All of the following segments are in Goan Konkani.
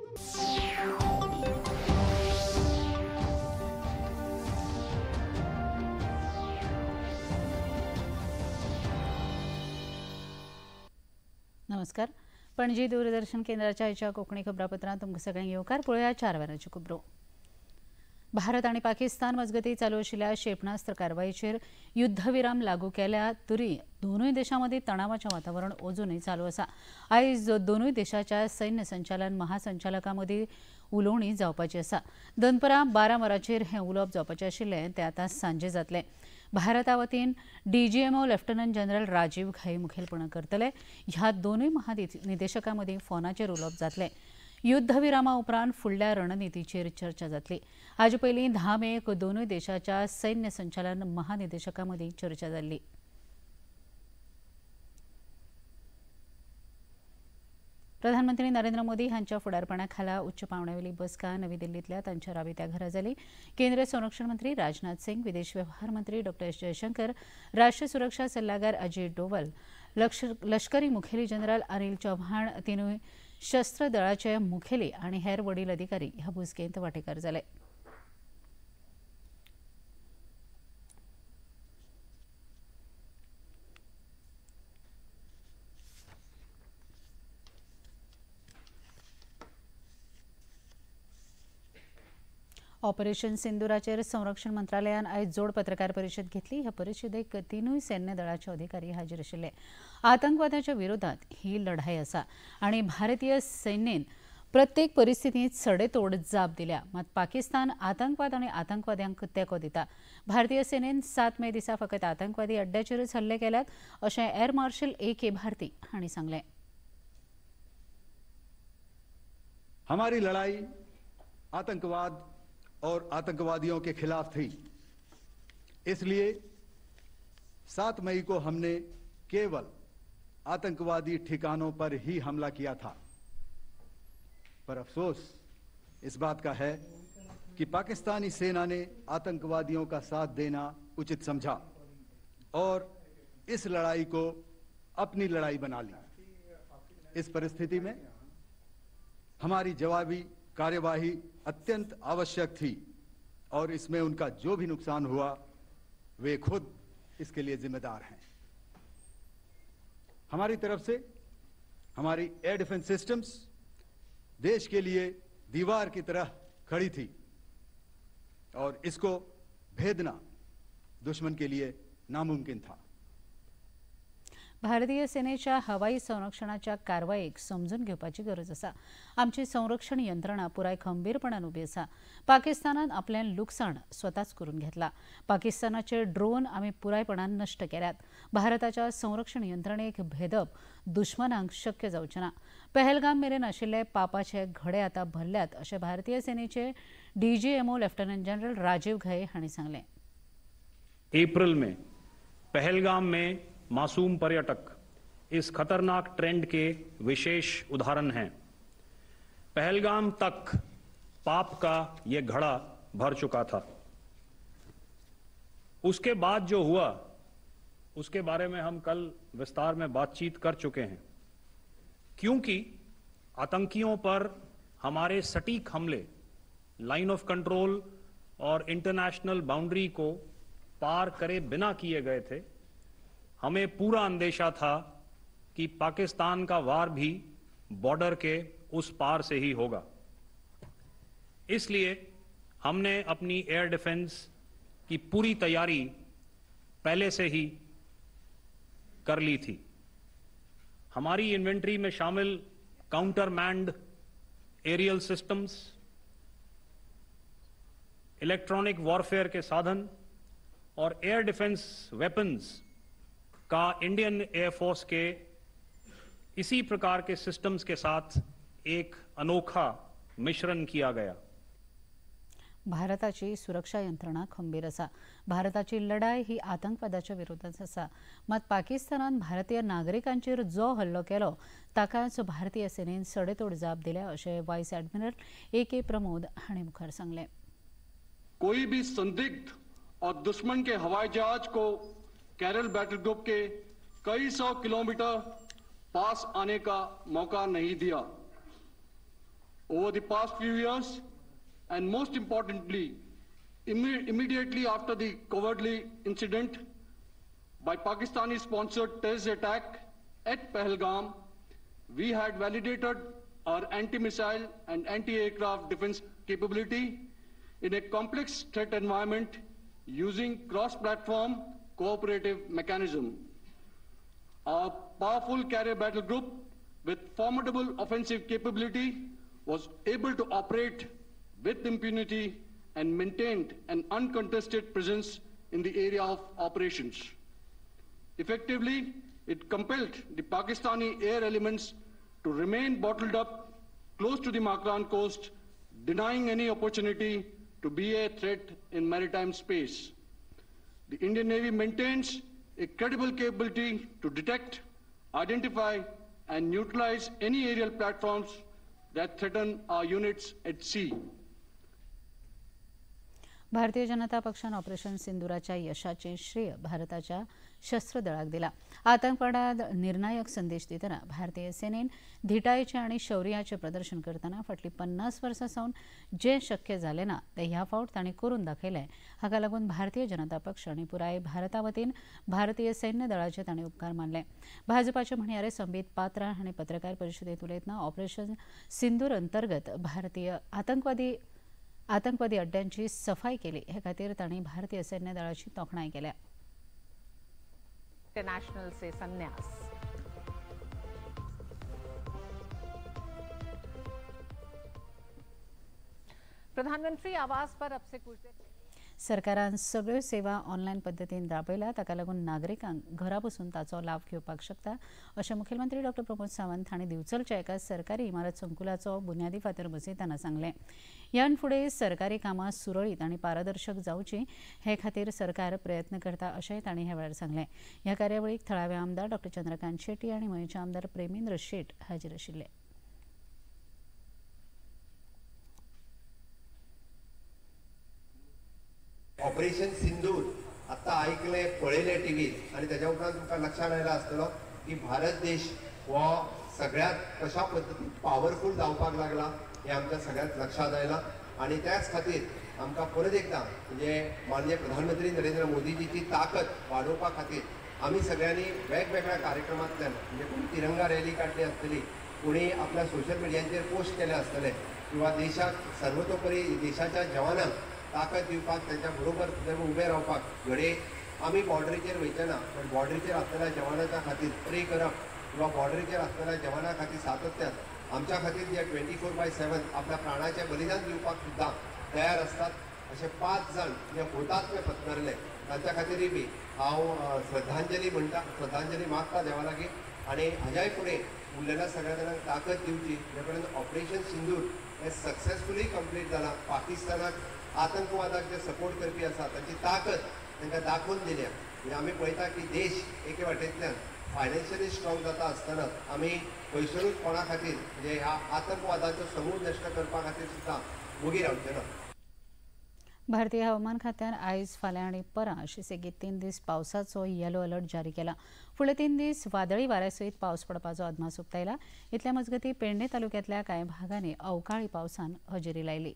नमस्कार, पणजी दूरदर्शन केंद्राच्या आयच्या कोंकणी खबरापत्रांत तुमकां सगळ्यांक येवकार. पळोवया 4 वरांच्यो खबरो. भारत आनी पाकिस्तान मजगतीं चालू आशिल्ल्या क्षेपणास्त्र कारवायेचेर युद्धविराम लागू केल्या तरी दोनूय देशां मदीं तणावाचें वातावरण अजूनय चालू आसा. आयज दोनूय देशाच्या सैन्य संचालन महासंचालकां मदीं उलोवणी जावपाची आसा. दनपरां 12 वरांचेर हें उलोवप जावपाचें आशिल्लें, तें आतां सांजे जातलें. भारता वतीन DGMO lieutenant general Rajiv Ghai मुखेलपणां करतले. ह्या दोनूय महानिदेशकां मदीं फोनाचेर उलोवप जातलें. युद्धविरामा उपरांत फुडल्या रणनितीचेर चर्चा जातली. हाजे पयलीं 10 मेक दोनूय देशाच्या सैन्य संचालन महानिदेशकां मदीं चर्चा जाल्ली. प्रधानमंत्री नरेंद्र मोदी हांच्या फुडारपणा खाला उच्च पांवड्यावेली बसका नवी दिल्लींतल्या तांच्या राबित्या घरा जाली. केंद्रीय संरक्षण मंत्री राजनाथ सिंग, विदेश व्यवहार मंत्री डॉ एस जयशंकर, राष्ट्रीय सुरक्षा सल्लागार अजीत डोवल, लष्करी मुखेली जनरल अनिल चौहान, तिनूय शस्त्र दळाचे मुखेली आनी हेर वडील अधिकारी ह्या बसकेंत वांटेकार जाले. ऑपरेशन सिंदूराचेर संरक्षण मंत्रालयान आयज जोड पत्रकार परिशद घेतली. ह्या परिशदेक तिनूय सैन्य दळाचे अधिकारी हाजीर आशिल्ले. आतंकवादाच्या विरोधात ही लढाई आसा आनी भारतीय सैन्येन प्रत्येक परिस्थितींत सडेतोड जाप दिल्या. मात पाकिस्तान आतंकवाद आनी आतंकवाद्यांक तेंको दिता. भारतीय सेनेन 7 मे दिसा फकत आतंकवादी अड्ड्याचेरच हल्ले केल्यात अशें एअर मार्शल AK Bharti हांणी सांगलें. हमारी लढाई आतंकवाद और आतंकवादियों के खिलाफ थी, इसलिए 7 मई को हमने केवल आतंकवादी ठिकानों पर ही हमला किया था। पर अफसोस इस बात का है कि पाकिस्तानी सेना ने आतंकवादियों का साथ देना उचित समझा और इस लड़ाई को अपनी लड़ाई बना ली। इस परिस्थिति में हमारी जवाबी कार्यवाही अत्यंत आवश्यक थी और इसमें उनका जो भी नुकसान हुआ वे खुद इसके लिए जिम्मेदार हैं। हमारी तरफ से हमारी एयर डिफेंस सिस्टम्स देश के लिए दीवार की तरह खड़ी थी और इसको भेदना दुश्मन के लिए नामुमकिन था। भारतीय सेनेच्या हवाई संरक्षणाच्या कारवायेक समजून घेवपाची गरज आसा. आमची संरक्षण यंत्रणा पुराय खंबीरपणान उबी आसा. पाकिस्तानान आपलें लुकसाण स्वताच करून घेतला. पाकिस्तानाचे ड्रोन आमी पुरायपणान नश्ट केल्यात. भारताच्या संरक्षण यंत्रणेक भेदप दुश्मनांक शक्य जावचें ना. पहलगाम मेरेन आशिल्ले पापाचे घडे आतां भरल्यात अशें भारतीय सेनेचे DGMO lieutenant general Rajiv Ghai हांणी सांगलें. एप्रिल में पहलगाम में मासूम पर्यटक इस खतरनाक ट्रेंड के विशेष उदाहरण हैं। पहलगाम तक पाप का यह घड़ा भर चुका था। उसके बाद जो हुआ उसके बारे में हम कल विस्तार में बातचीत कर चुके हैं, क्योंकि आतंकियों पर हमारे सटीक हमले लाइन ऑफ कंट्रोल और इंटरनेशनल बाउंड्री को पार करे बिना किए गए थे। हमें पूरा अंदेशा था कि पाकिस्तान का वार भी बॉर्डर के उस पार से ही होगा, इसलिए हमने अपनी एयर डिफेंस की पूरी तैयारी पहले से ही कर ली थी। हमारी इन्वेंट्री में शामिल counter manned aerial systems, electronic warfare K साधन और एयर डिफेंस वेपन्स का इंडियन एयरफोर्स के इसी प्रकार के सिस्टम्स के साथ एक अनोखा मिश्रण किया गया। भारताची सुरक्षा यंत्रणा खंबीर आसा. भारताची लढाई ही आतंकवादाच्या विरोधात आसा. मात पाकिस्तानान भारतीय नागरिकांचेर जो हल्लो केलो ताकाच भारतीय सेनेन सडेतोड जाप दिल्या अशें व्हायस एडमिरल AK Pramod हांणी मुखार सांगलें. कोई भी संदिग्ध और दुश्मन के हवाई जहाज को केरल बैटल ग्रुप के कई सौ किलोमीटर पास आने का मौका नहीं दिया। Over the past few years, and most importantly, immediately after the cowardly incident by Pakistani-sponsored terrorist attack at Pahalgam, we had validated our anti-missile and anti-aircraft defense capability in a complex threat environment using cross-platform cooperative mechanism. Our powerful carrier battle group with formidable offensive capability was able to operate with impunity and maintained an uncontested presence in the area of operations. Effectively, it compelled the Pakistani air elements to remain bottled up close to the Makran coast, denying any opportunity to be a threat in maritime space. The Indian Navy maintains a credible capability to detect, identify, and neutralize any aerial platforms that threaten our units at sea. Bharatiya Janata पक्षान ऑपरेशन सिंदूराच्या यशाचे श्रेय भारताच्या शस्त्रदळाक दिला. आतंकवादात निर्णायक संदेश दितना भारतीय सेनेन धिटायेचे आनी शौर्याचे प्रदर्शन करतना फाटली 50 वर्सां सावन जे शक्य जालें ना ते ह्या फावट तांणी करून दाखयलें. हाका लागून भारतीय जनता पक्ष आनी पुराय भारता वतीन भारतीय सैन्य दळाचे तांणी उपकार मानले. भाजपाचे म्हणयारे संबीत पात्रा हांणी पत्रकार परिशदेंत उलयतना ऑपरेशन सिंदूर अंतर्गत भारतीय आतंकवादी अड्ड्यांची सफाई केली हे खातीर तांणी भारतीय सैन्य दळाची तोखणाय केल्या. इंटरनेशनल से संन्यास. प्रधानमंत्री आवास पर अब से कुछ देर सरकारान सगळ्यो सेवा ऑनलायन पद्दतीन राबयला, ताका लागून नागरिकांक घरा बसून ताचो लाव घेवपाक शकता अशें मुखेलमंत्री डॉक्टर प्रमोद सावंत हांणी दिवचलच्या एका सरकारी इमारत संकुलाचो बुन्यादी फातर बसयतना सांगलें. ह्यान फुडें सरकारी कामां सुरळीत आनी पारदर्शक जावची हे खातीर सरकार प्रयत्न करता अशेंय तांणी ह्या वेळार सांगलें. ह्या कार्यावळीक थळावे आमदार डॉक्टर चंद्रकांत शेट्टी आनी मयेंचे आमदार प्रेमेंद्र शेट हाजीर आशिल्ले. ऑपरेशन सिंदूर आत्ता ऐकले पळयले टीव्हीत आणि त्याच्या उपरांत तुमकां लक्षात आयला आसतलो की भारत देश हो सगळ्यात कशा पद्दतीन पावरफूल जावपाक लागला हे आमच्या सगळ्यात लक्षात आयला. आणि त्याच खातीर आमकां परत एकदां म्हणजे माननीय प्रधानमंत्री नरेंद्र मोदीजीची ताकद वाडोवपा खातीर आमी सगळ्यांनी वेगवेगळ्या कार्यक्रमांतल्यान म्हणजे कोणी तिरंगा रॅली काडली आसतली, कोणी आपल्या सोशल मिडियांचेर पोस्ट केले आसतले किंवा देशाक सर्वतोपरी देशाच्या जवानांक ताकद दिवपाक तांच्या बरोबर उबे रावपाक घडये आमी बॉर्डरीचेर वयचे ना पण बॉर्डरीचेर आसतल्या जवानाच्या खातीर प्रे करप किंवा बॉर्डरीचेर आसतल्या जवाना खातीर सातत्यान आमच्या खातीर जे 24/7 आपल्या प्राणाचें बलिदान दिवपाक सुद्दां तयार आसतात अशे 5 जाण जे हुतात्मे पत्करले तांच्या खातीरय बी हांव श्रद्धांजली म्हणटा, श्रद्धांजली मागता देवा लागीं. आनी हाज्याय फुडें उरलेल्या सगळ्या जाणांक ताकद दिवची जे पर्यंत ऑपरेशन सिंदूर हें सक्सेसफुली कंप्लीट जालां. पाकिस्तानाक आतंकवादाक जे सपोर्ट करपी आसा तांची ताकद तांकां दाखोवन दिल्या. म्हणजे आमी पळयता की देश एके वाटेंतल्यान फायनान्शियली स्ट्रॉंग जाता आसतना आमी खंयसरूच कोणा खातीर म्हणजे ह्या आतंकवादाचो समूह नश्ट करपा खातीर सुद्दां वोगी रावचे ना. भारतीय हवामान खात्यान आयज फाल्यां आनी परां अशे सेगीत 3 दीस पावसाचो येलो अलर्ट जारी केला. फुडले 3 दीस वादळी वाऱ्या सयत पावस पडपाचो अदमास उक्तायला. इतल्या मजगतीं पेडणे तालुक्यांतल्या कांय भागांनी अवकाळी पावसान हजेरी लायली.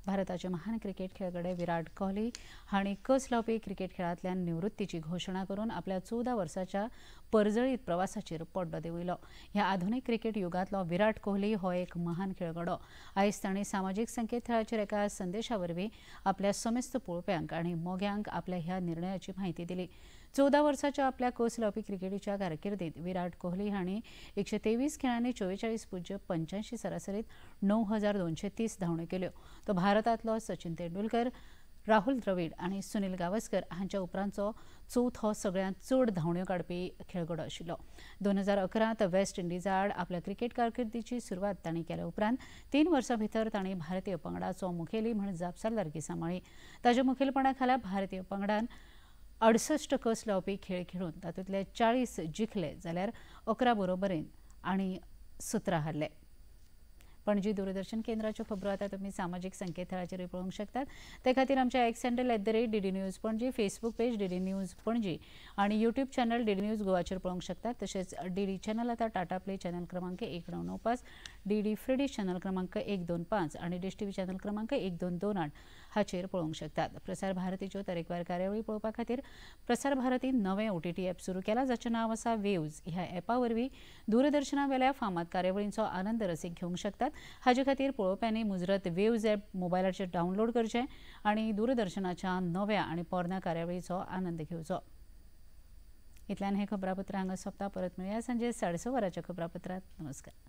भारताचे महान क्रिकेट खेळगडे विराट कोहली हांणी कस लावपी क्रिकेट खेळांतल्यान निवृत्तीची घोशणा करून आपल्या 14 वर्साच्या परजळीत प्रवासाचेर पड्डो देंवयलो. ह्या आधुनीक क्रिकेट युगांतलो विराट कोहली हो एक महान खेळगडो. आयज तांणी सामाजीक संकेतथळाचेर एका संदेशा वरवीं आपल्या समेस्त पळोवप्यांक आनी मोग्यांक आपल्या ह्या निर्णयाची म्हायती दिली. 14 वर्साच्या आपल्या कस लावपी क्रिकेटीच्या कारकिर्दीत विराट कोहली हांणी 123 खेळांनी 44.85 सरासरीत 9230 धांवड्यो केल्यो. तो भारतांतलो सचिन तेंडुलकर, राहुल द्रविड आनी सुनील गावस्कर हांच्या उपरांतचो चवथो सगळ्यांत चड धांवड्यो काडपी खेळगडो आशिल्लो. 2011 वेस्ट इंडिजा आड आपल्या क्रिकेट कारकिर्दीची सुरवात तांणी केल्या उपरांत 3 वर्सां भितर तांणी भारतीय पंगडाचो मुखेली म्हूण जापसालदारकी सांबाळ्ळी. ताच्या मुखेलपणा खाला भारतीय पंगडान 68 कस लावपी खेळ खेळून तातूंतले 40 जिखले जाल्यार 11 बरोबरीन आनी 17 हारले. पणजी दूरदर्शन केंद्राच्यो खबरो आतां तुमी सामाजीक संकेतथळाचेरूय पळोवंक शकतात. ते खातीर आमच्या X handle @DD News Panaji, Facebook page DD News Panaji आनी यूट्यूब चॅनल डीडी न्यूज गोवाचेर पळोवंक शकतात. तशेंच डीडी चॅनल आतां टाटा प्ले चॅनल क्रमांक 1995, डीडी फ्री डिश चॅनल क्रमांक 125 आनी डिश टीव्ही चॅनल क्रमांक 1228 हाचेर पळोवंक शकतात. प्रसार भारतीच्यो तरेकवार कार्यावळी पळोवपा खातीर प्रसार भारतीन नवें OTT app सुरू केला, जाचें नांव आसा वेव्ज. ह्या ॲपा वरवीं दूरदर्शना वेल्या फामाद कार्यावळींचो आनंद रसीक घेवंक शकतात. हाजे खातीर पळोवप्यांनी मुजरत वेव्ज ॲप मोबायलाचेर डावनलोड करचें आनी दूरदर्शनाच्या नव्या आनी पोरण्या कार्यावळीचो आनंद घेवचो. इतल्यान हें खबरापत्र हांगा सोंपता. परत मेळया सांजे 6:30 वरांच्या खबरापत्रांत. नमस्कार.